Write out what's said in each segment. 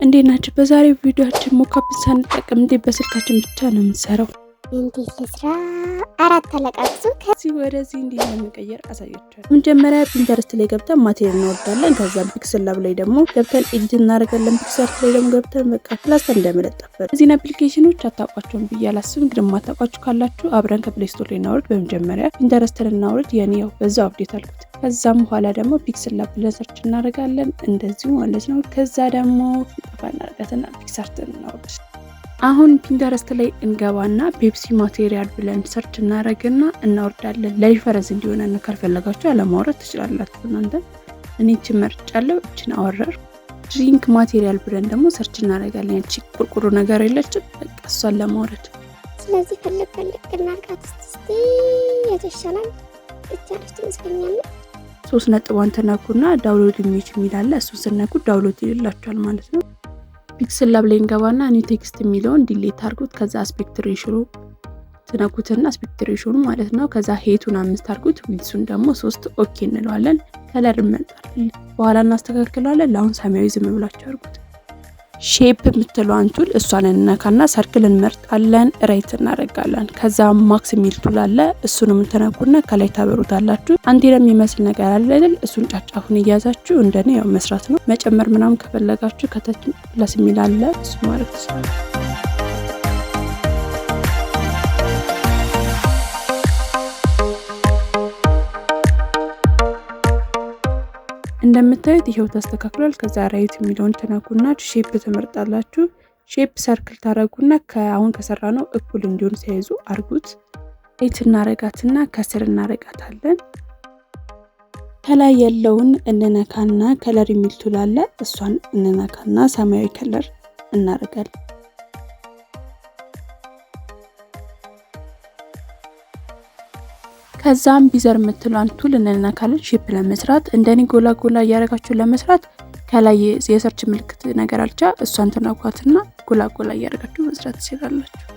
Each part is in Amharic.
እንዴት ናችሁ? በዛሬው ቪዲዮአችን mockup ሳንጠቀም እንዴት በስልካችን ብቻ ነው የምንሰራው። እንዴት ልስራ? አራት ተለቃቅሱ። ከዚህ ወደዚህ እንዴት እንደምንቀየር አሳያችኋለሁ። መጀመሪያ Pinterest ላይ ገብተን material እናወርዳለን። ከዛም PixelLab ላይ ደግሞ ገብተን edit እናደርጋለን። PicsArt ላይ ደግሞ ገብተን በቃ ፕላስተር እንደመለጠፍ። እነዚህን application ኖች አታውቋቸውም ብዬ አላስብም። ግን የማታውቋቸው ካላችሁ አብረን ከ Play Store ላይ እናወርድ። በመጀመሪያ Pinterest ን እናውርድ። የኔ ያው በዛው update አልኩት። ከዛም በኋላ ደግሞ PixelLab ብለን search እናደርጋለን፣ እንደዚሁ ማለት ነው። ከዛ ደግሞ ጠፋ እናደርጋትና PicsArt ን እናውርድ። አሁን Pinterest ላይ እንገባና Pepsi material ብለን search እናደርግና እናወርዳለን። ለ reference እንዲሆነ፣ ካልፈለጋችሁ አለማውረድ ትችላላችሁ እናንተ። እኔ እችን መርጫለሁ፣ እችን አወረር። Drink material ብለን ደግሞ search እናደርጋለን። ያቺ ቁርቁሩ ነገር የለችም፣ በቃ እሷን ለማውረድ። ስለዚህ ፈልግ ፈልግ እናርጋት እስቲ። የቱ ይሻላል? እቻለች ትመስለኛለች። ሶስት ነጥቧን ተነኩና download image የሚል አለ። እሱን ስነኩ download ይልላችኋል ማለት ነው። PixelLab ላይ እንገባና new text የሚለውን delete አድርጉት። ከዛ aspect ratio ትነኩትና aspect ratio ኑ ማለት ነው። ከዛ height ኡን 5 አድርጉት፣ width ኡን ደግሞ 3፣ okay እንለዋለን። Color እንመርጣለን፣ በኋላ እናስተካክለዋለን። ለአሁን ሰማያዊ ዝም ብላችሁ አድርጉት። Shape የምትለዋን tool እሷን እንነካና circle እንመርጣለን፣ right እናደርጋለን። ከዛ mask የሚል tool አለ። እሱንም ትነኩና ከላይ ታበሩታላችሁ። አንቴና የሚመስል ነገር አለ አይደል? እሱን ጫጫፉን እያዛችሁ እንደኔ ያው መስራት ነው። መጨመር ምናምን ከፈለጋችሁ ከታች plus የሚል አለ፣ እሱ ማድረግ ትችላላችሁ። እንደምታዩት ይሄው ተስተካክሏል። ከዛ right የሚለውን ትነኩና shape ትመርጣላችሁ። Shape circle ታረጉና ከአሁን ከሰራነው እኩል እንዲሆን ሲያይዙ አርጉት። Right እናረጋትና ከስር እናረጋታለን። ከላይ ያለውን እንነካና color የሚል tool አለ። እሷን እንነካና ሰማያዊ color እናረጋለን። ከዛም bezier የምትሏን tool እንነካለን። Shape ለመስራት እንደኔ ጎላ ጎላ እያደረጋችሁ ለመስራት ከላይ የ search ምልክት ነገር አልቻ፣ እሷን ትነኳትና ጎላ ጎላ እያደረጋችሁ መስራት ትችላላችሁ።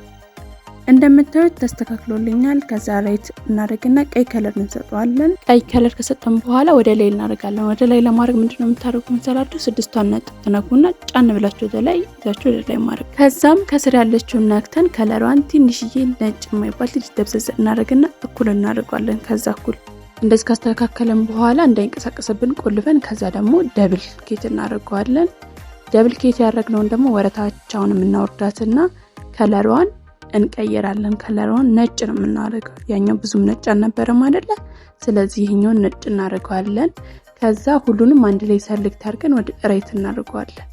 እንደምታዩት ተስተካክሎልኛል። ከዛ right እናደርግና ቀይ color እንሰጠዋለን። ቀይ color ከሰጠን በኋላ ወደ ላይ እናደርጋለን። ወደ ላይ ለማድረግ ምንድነው የምታደርጉት መሰላችሁ? ስድስቷን ነጥብ ትነኩና ጫን ብላችሁ ወደ ላይ ይዛችሁ ወደ ላይ ማድረግ። ከዛም ከስር ያለችውን ነክተን color ሯን ትንሽዬ ነጭ የማይባል ትንሽ ደብዘዝ እናደርግና እኩል እናደርገዋለን። ከዛ እኩል እንደዚህ ካስተካከለን በኋላ እንዳይንቀሳቀስብን ቆልፈን ከዛ ደግሞ duplicate እናደርገዋለን። Duplicate ያደረግነውን ደግሞ ወረታቻውን የምናወርዳትና color ሯን እንቀይራለን። Color ሯን ነጭ ነው የምናደርገው። ያኛው ብዙም ነጭ አልነበረም አይደለ? ስለዚህ ይሄኛውን ነጭ እናደርገዋለን። ከዛ ሁሉንም አንድ ላይ select አድርገን ወደ right እናደርገዋለን።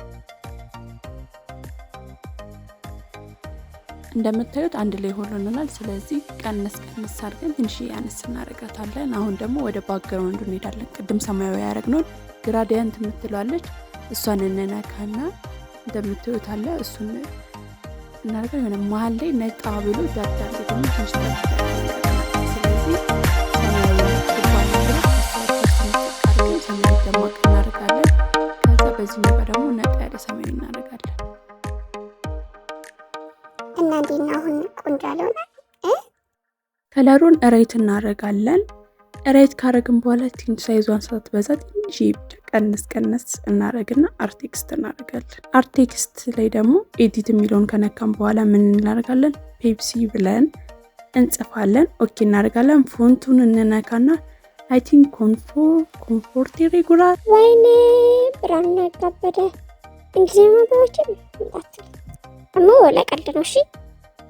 እንደምታዩት አንድ ላይ ሆኖልናል። ስለዚህ ቀነስ ቀነስ አድርገን ትንሽ ያነስ እናደርጋታለን። አሁን ደግሞ ወደ background ኡ እንሄዳለን። ቅድም ሰማያዊ ያደረግነውን gradient የምትለዋለች፣ እሷን እንነካና እንደምታዩት አለ፣ እሱን እናደርጋለን። የሆነ መሀል ላይ ነጣ ብሎ ዳርዳር ላይ ደግሞ ትንሽ ጠብ። ስለዚህ ሰማያዊ አድርገን ሰማያዊ ደማቅ እናደርጋለን። ከዛ በዚህኛው ጋር ደግሞ ነጣ ያለ ሰማያዊ እናደርጋለን። እና እንዴት ነው አሁን? ቆንጆ አልሆነ? Color ኡን right እናደርጋለን። Right ካረግን በኋላ ትንሽ size ዟን ሳትበዛ ትንሽ ብቻ ቀነስ ቀነስ እናደርግና add text እናደርጋለን። Add text ላይ ደግሞ edit የሚለውን ከነካን በኋላ ምን እናደርጋለን? ፔፕሲ ብለን እንጽፋለን። Okay እናደርጋለን። Font ኡን እንነካና I think Comfort Regular። ወይኔ ብርሃኑ ያጋበደ፣ እንግሊዝኛ ማንበባችን እንዳትል ደግሞ ለቀልድ ነው። እሺ።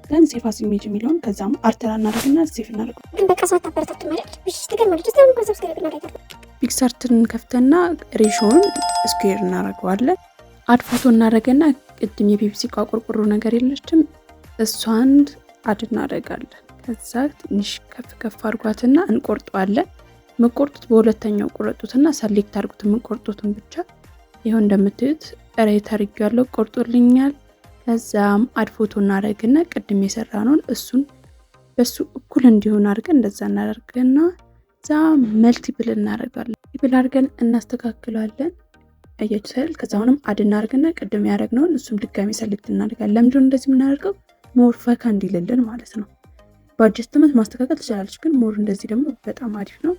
Then save as image የሚለውን ከዛም አርተራ እናደርግና save እናደርገው። ግን በቃ ሰው አታበረታቱም አይደል? ውይ ትገርማለች። እስቲ አሁን እንኳን subscribe እናደርጋለን። PicsArt ን ከፍተና ratio ውን square እናደርገዋለን። Add photo እናደርግና ቅድም የፔፕሲ እቃ ቆርቆሮ ነገር የለችም፣ እሷን add እናደርጋለን። ከዛ ትንሽ ከፍ ከፍ አድርጓትና እንቆርጠዋለን። የምቆርጡት በሁለተኛው ቁረጡትና select አድርጉት የምቆርጡትን ብቻ። ይኸው እንደምታዩት right አድርጌዋለሁ፣ ቆርጦልኛል። ከዛም add photo እናደርግና ቅድም የሰራነውን እሱን በሱ እኩል እንዲሆን አድርገን እንደዛ እናደርግና እዛ multiple እናደርጋለን። Multiple አድርገን እናስተካክለዋለን። አያችሁ አይደል? ከዛ አሁንም add እናደርግና ቅድም ያደረግነውን እሱም ድጋሚ select እናደርጋለን። ለምንድነው እንደዚህ የምናደርገው? More ፈካ እንዲልልን ማለት ነው። በ adjustment ማስተካከል ትችላለች፣ ግን more እንደዚህ ደግሞ በጣም አሪፍ ነው።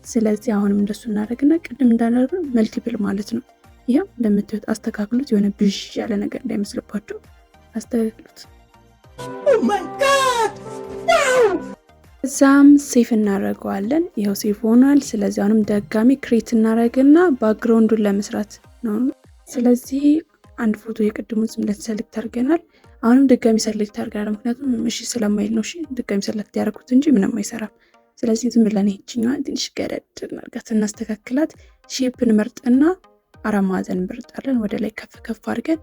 ስለዚህ አሁንም እንደሱ እናደርግና ቅድም እንዳደረግነው multiple ማለት ነው። ይኸው እንደምታዩት አስተካክሉት። የሆነ ብዥ ያለ ነገር እንዳይመስልባችሁ አስተካክሉት። እዛም save እናደርገዋለን። ይኸው save ሆኗል። ስለዚህ አሁንም ድጋሚ create እናደርግና background ኡን ለመስራት ነው። ስለዚህ አንድ ፎቶ የቅድሙን ዝም ብለን select አድርገናል። አሁንም ድጋሚ select አድርገናል። ምክንያቱም እሺ ስለማይል ነው። እሺ ድጋሚ select ያደረኩት እንጂ ምንም አይሰራም። ስለዚህ ዝም ብለን ይችኛዋን ትንሽ ገረድ እናድርጋት፣ እናስተካክላት። Shape እንመርጥና አራት ማዕዘን እንመርጣለን። ወደ ላይ ከፍ ከፍ አድርገን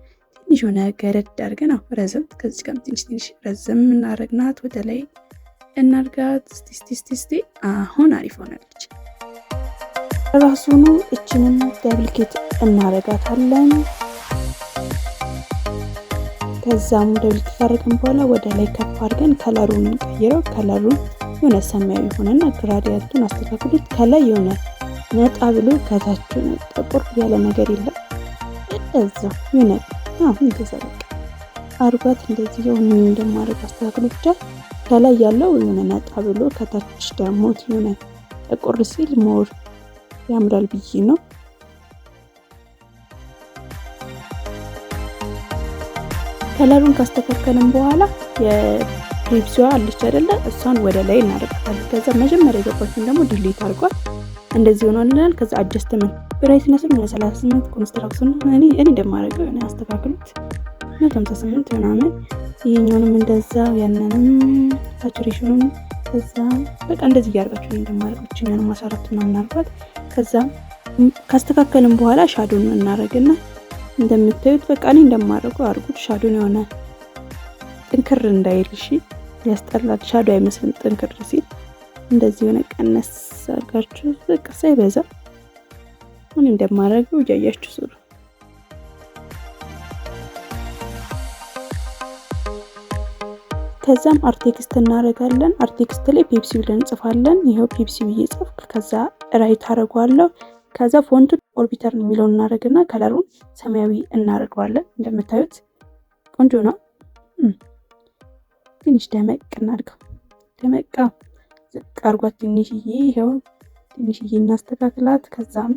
ትንሽ የሆነ ገረድ አድርገን አሁ ረዘም፣ ከዚህ ጋርም ትንሽ ትንሽ ረዘም እናደርግናት፣ ወደ ላይ እናርጋት። እስቲ እስቲ እስቲ እስቲ አሁን አሪፍ ሆናለች። ራሱኑ እችንም duplicate እናረጋታለን። ከዛም duplicate ካደረግን በኋላ ወደ ላይ ከፍ አድርገን color ኡን እንቀይረው። Color ኡን የሆነ ሰማያዊ ሆነና gradient ኡን አስተካክሉት። ከላይ የሆነ ነጣ ብሎ ከታች ጠቆር ያለ ነገር የለም። እዛ የሆነ አሁን እንደዛ በቃ አርጓት። እንደዚህ የሆነ እንደማድረግ አስተካክሉ ብቻ። ከላይ ያለው የሆነ ነጣ ብሎ ከታች ደግሞ የሆነ ጠቆር ሲል more ያምራል ብዬ ነው። Color ኡን ካስተካከልን በኋላ የፔፕሲዋ አለች አይደለ? እሷን ወደ ላይ እናደርጋታለን። ከዛ መጀመሪያ የገባችን ደግሞ delete አድርጓት እንደዚህ ሆኖልናል። ከዛ adjustment brightness ኡን ወደ 38፣ contrast ኡን እኔ እንደማደርገው የሆነ አስተካክሉት 158 ምናምን፣ ይሄኛውንም እንደዛ፣ ያንንም saturation ኡን ከዛ በቃ እንደዚህ እያደረጋችሁ እኔ እንደማደርገው እችኛውንም 14 ምናምን አድርጓት። ከዛ ካስተካከልን በኋላ shadow ን እናደርግና እንደምታዩት በቃ እኔ እንደማደርገው አድርጉት። Shadow ን የሆነ ጥንክር እንዳይል እሺ፣ ያስጠላል። Shadow አይመስልም ጥንክር ሲል። እንደዚህ የሆነ ቀነስ አድርጋችሁ በቃ ሳይበዛ እኔ እንደማደርገው እያያችሁ ስሩ። ከዛም add text እናደርጋለን። Add text ላይ ፔፕሲ ብለን እንጽፋለን። ይኸው ፔፕሲ ብዬ ጻፍኩ። ከዛ right አደርገዋለሁ። ከዛ font ኡ ኦርቢተር የሚለውን እናደርግና color ኡን ሰማያዊ እናደርገዋለን። እንደምታዩት ቆንጆ ነው። ትንሽ ደመቅ እናድርገው። ደመቃ ዝቅ አድርጓት ትንሽዬ፣ ይኸው ትንሽዬ እናስተካክላት። ከዛም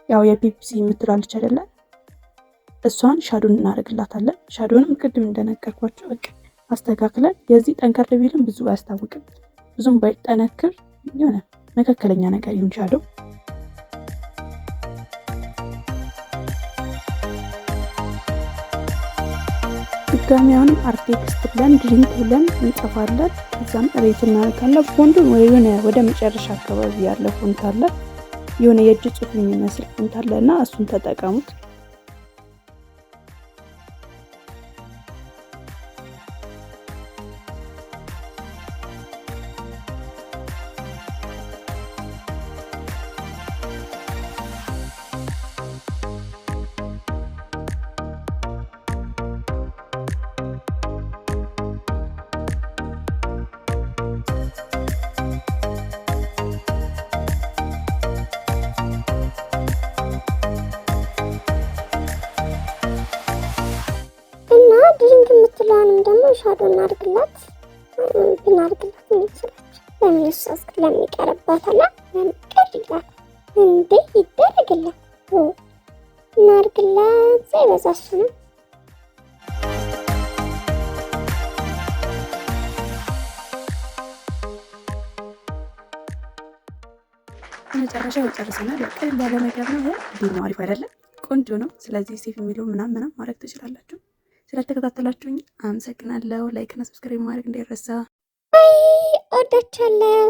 ያው የፔፕሲ የምትላለች አይደለ? እሷን shadow ን እናደርግላታለን። Shadow ንም ቅድም እንደነገርኳቸው በቃ አስተካክለን የዚህ ጠንከር ቢልም ብዙ አያስታውቅም። ብዙም ባይጠነክር የሆነ መካከለኛ ነገር ይሁን shadow። ድጋሚ አሁንም add text ብለን drink ብለን እንጽፋለን። ከዛም right እናደርጋለን። Font ኡን የሆነ ወደ መጨረሻ አካባቢ ያለ font አለ፣ የሆነ የእጅ ጽሑፍ የሚመስል font አለ እና እሱን ተጠቀሙት። እና drink የምትለዋንም ደግሞ shadow እናድርግላት ብናድርግላት ምን ይመስላችሁ? ለምን እሷ ለምን ይቀርባታል? ለምን ቅር ይላታል እንዴ? ይደረግላት እናድርግላት። ሳይበዛ እሱ ነው። መጨረሻው ጨርሰናል። ቀለል ያለ ነገር ነው። እንዴት ነው? አሪፍ አይደለም? ቆንጆ ነው። ስለዚህ save የሚለው ምናምን ምናምን ማድረግ ትችላላችሁ። ስለተከታተላችሁኝ አመሰግናለሁ። Like እና subscribe ማድረግ እንዳይረሳ። Bye፣ እወዳችኋለሁ።